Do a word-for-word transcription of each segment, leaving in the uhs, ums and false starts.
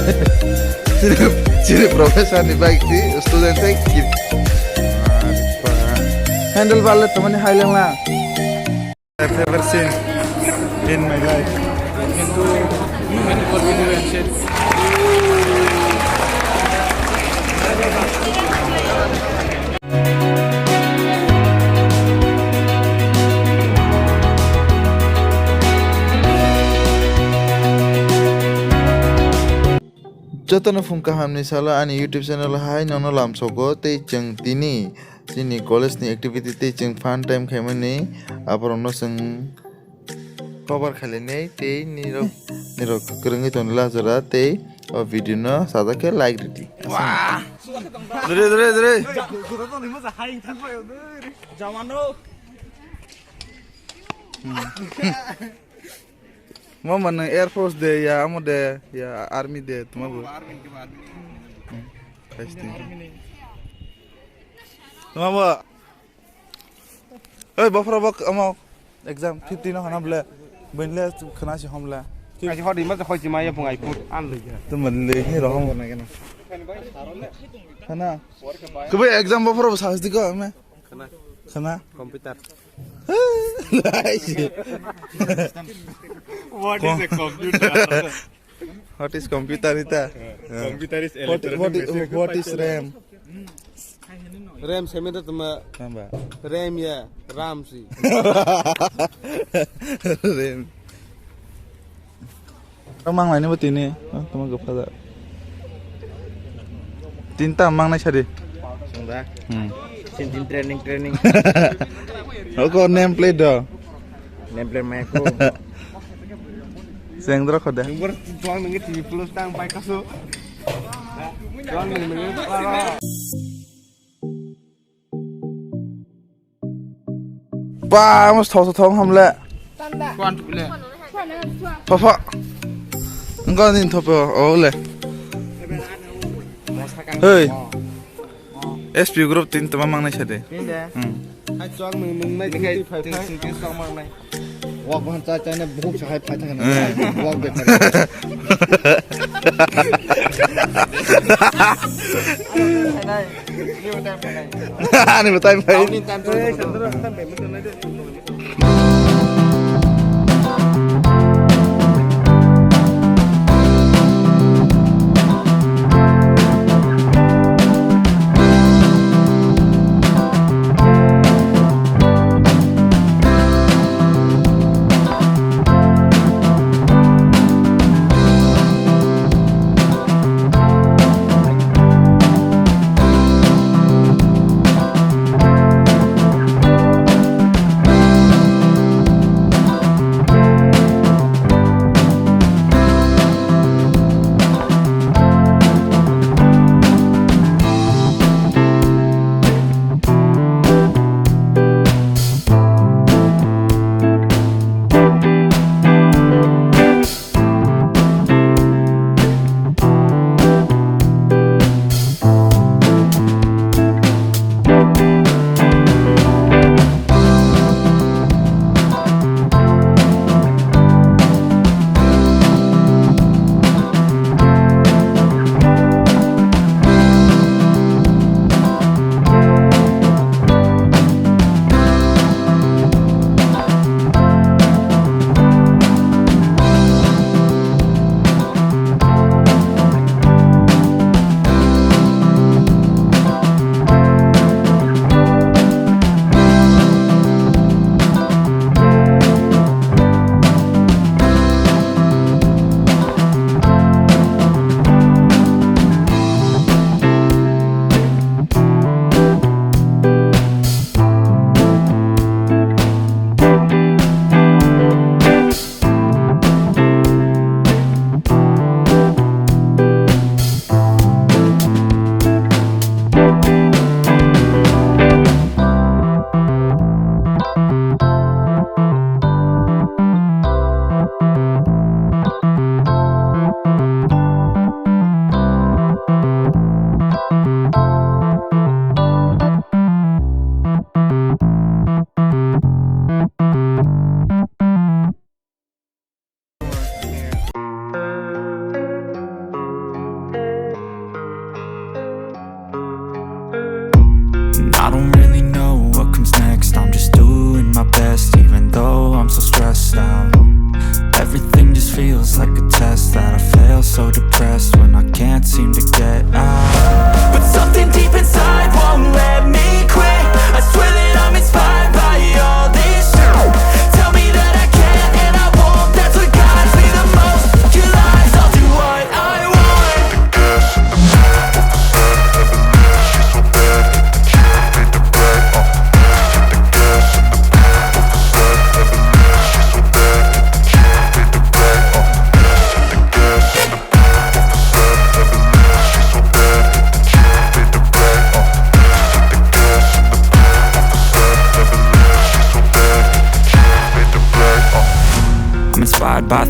Chiri, chiri professor ni bike si student hai ki. Handle bar le tamani hai lang lang. I've ever seen in my life. I can do many more video and shit. Jotono phung kaham ni salo ani YouTube channel hai nono lamsogo tei chwng tini chini college ni activity tei chwng fun time khaimani aborokno chwng cover khainai tei nirok nirok kwrwngwi tongni lajora tei o video no sajak khe like rwdi. Dre, dre, dre. Mama nwng Air Force de ya, amo de ya, Army de, tuma bo. Tuma bo. Oi, bofra bok amo exam fifty no hana ble. Benle khana si homle. Aji hodi ma hoi ma ya bungai put an le ya. Tuma le ni rohom. Khana. Kubai exam bofra bo sahas diko ame. Khana. Khana. Computer. What is a computer? What is computer ita? Computer is what, electronic what, machine. What is RAM? RAM semi da tuma. Tamba. RAM ya, RAM si. RAM. Tang mang laini bo tini, ah, tamo gopha da. Tinta mang nai sadi. Sungda. Hmm. Sin tin training, training. Oko name plate do. Name plate mai ko. Sengdra khode. Number tuang nungi T V plus tang pai kaso. Tuang nungi nungi. Ba, amo thok thok thok hamle. Panda. Kuan tu le. Papa. Engkau ni thopo, oh le. Hei. S P group tin tama mangnai sade. Tin de. Hmm. Hai chong nung nung nai tin tin phai phai. Tin tin chong mangnai. Wak bahan chai chai na buhuk sahai phai thang na. Eh. Wak be phai. Ani batai phai.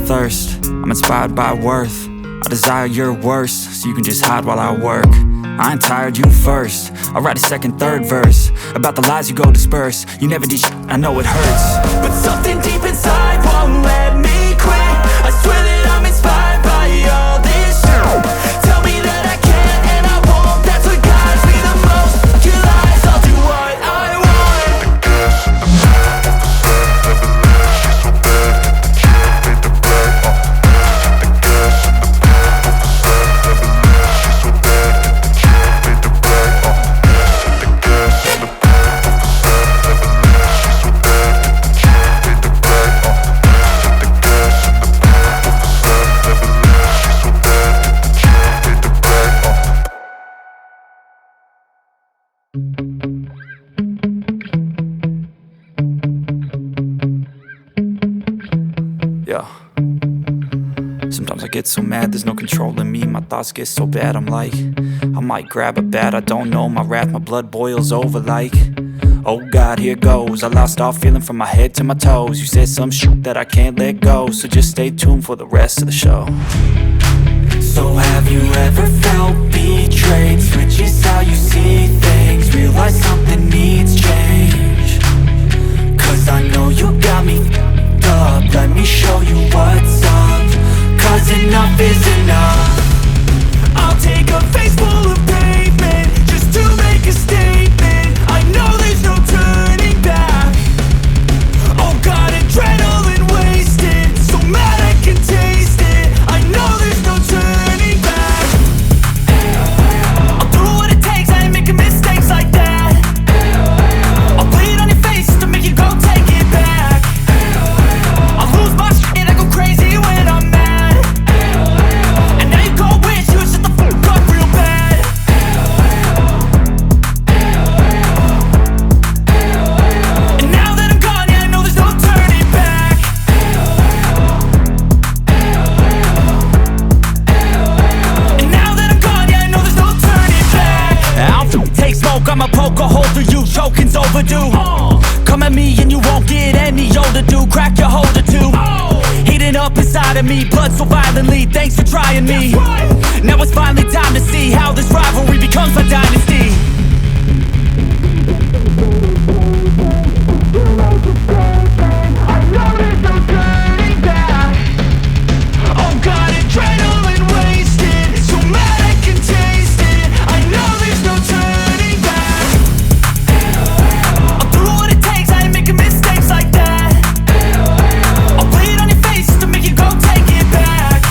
thirst. I'm inspired by worth. I desire your worst, so you can just hide while I work. I ain't tired, you first. I'll write a second, third verse about the lies you go disperse. You never did shit, I know it hurts. But something deep inside won't let me quit. I swear that I'm inspired by all this shit. Tell me that I can't and I won't. That's what guides me the most. Fuck your lies, I'll do what I want. Yeah. Sometimes I get so mad, there's no controlling me. My thoughts get so bad, I'm like, I might grab a bat, I don't know my wrath. My blood boils over like, oh God, here goes. I lost all feeling from my head to my toes. You said some shit that I can't let go, so just stay tuned for the rest of the show. So have you ever felt betrayed? Switches how you see things. Realize something needs change. Cause I know you got me f***ed up. Let me show you what's up. Cause enough is enough. I'll take a face full of pavement just to make a statement. I know there's no turning back. Oh God, adrenaline wasted. So mad I can taste it. I know there's no turning back. I'll do what it takes, I ain't making mistakes like that. I'll bleed on your face to make you go take it back. I lose my shit, I go crazy when I'm mad. And now you go wish you shut the fuck up real bad. And now that I'm gone, yeah, I know there's no turning back. And now that I'm gone, yeah, I know there's no turning back. I'll take smoke, I'ma poke a hole through you, choking's overdue. Come at me and you won't get any older, dude. Crack your holder too. Heating up inside of me, blood so violently. Thanks for trying me. Now it's finally time to see how this rivalry becomes my dynasty. I know there's no turning back. Oh God, adrenaline wasted. So mad I can taste it. I know there's no turning back. I'll do what it takes, I ain't making mistakes like that. I'll bleed on your face to make you go take it back.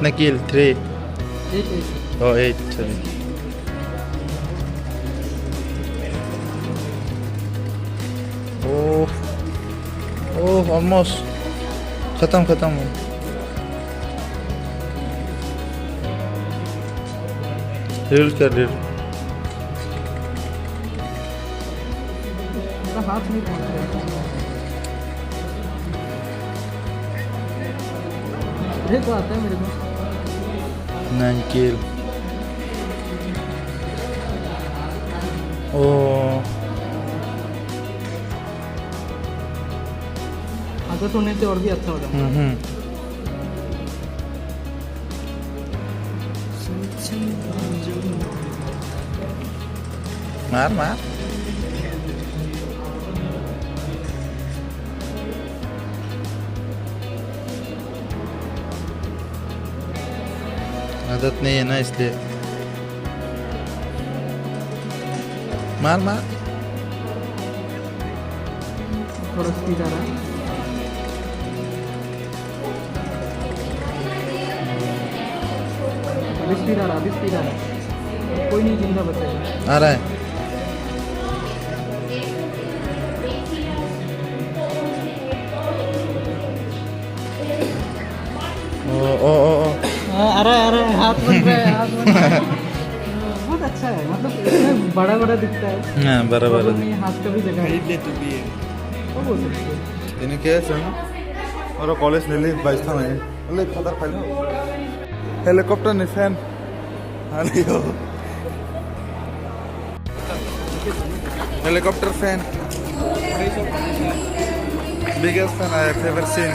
Na kill three. Eight, eight. Oh, eight, sorry. Oh. Oh, almost. Khatam, khatam. Real kya, real. मेरा हाथ नहीं पहुंच रहा है। ये तो आता है मेरे को। Nine kill. Oh. आदत होने से और भी अच्छा हो जाएगा। हम्म, हम्म। मार, मार। आदत नहीं है ना, इसलिए। मार, मार। थोड़ा स्पीड आ रहा है। अभी स्पीड आ रहा, अभी स्पीड आ रहा। कोई नहीं जिंदा बचा। आ रहा है। ओ, ओ, ओ, ओ। हाँ, आ रहा है, आ रहा है, हाथ बन रहा है, हाथ बन रहा है। बहुत अच्छा है, मतलब, इसमें बड़ा बड़ा दिखता है। हाँ, बड़ा बड़ा दिखता है। हाथ का भी जगह है। खरीद ले तू भी एक। वो बोल सकते हैं। Ini ke sen, oro college ni leave bai thang nai. Leave khatar phai no. Helicopter ni fan. Ani yo. Helicopter fan. Biggest fan I have ever seen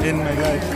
in my life.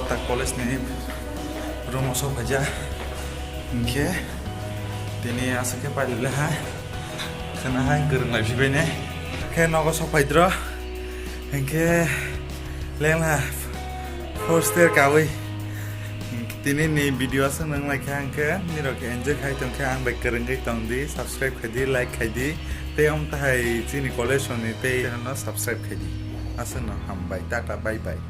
Tak college ni room o sokphaijak. Hinkhe tini aswk khe pailaiha. Khwna hai kwrwng lai phibaine. Khe nogo sokphaidro. Hinkhe lengla first year kawi. Tini ni video aswk nang laikha hinkhe nirok enjoy khai tongkhe ang bai kwrwngwi tongdi, subscribe khaidi, like khaidi. Tei om tahai chini college ni tei channel no subscribe khaidi. Aswk no hambai, tata, bye bye.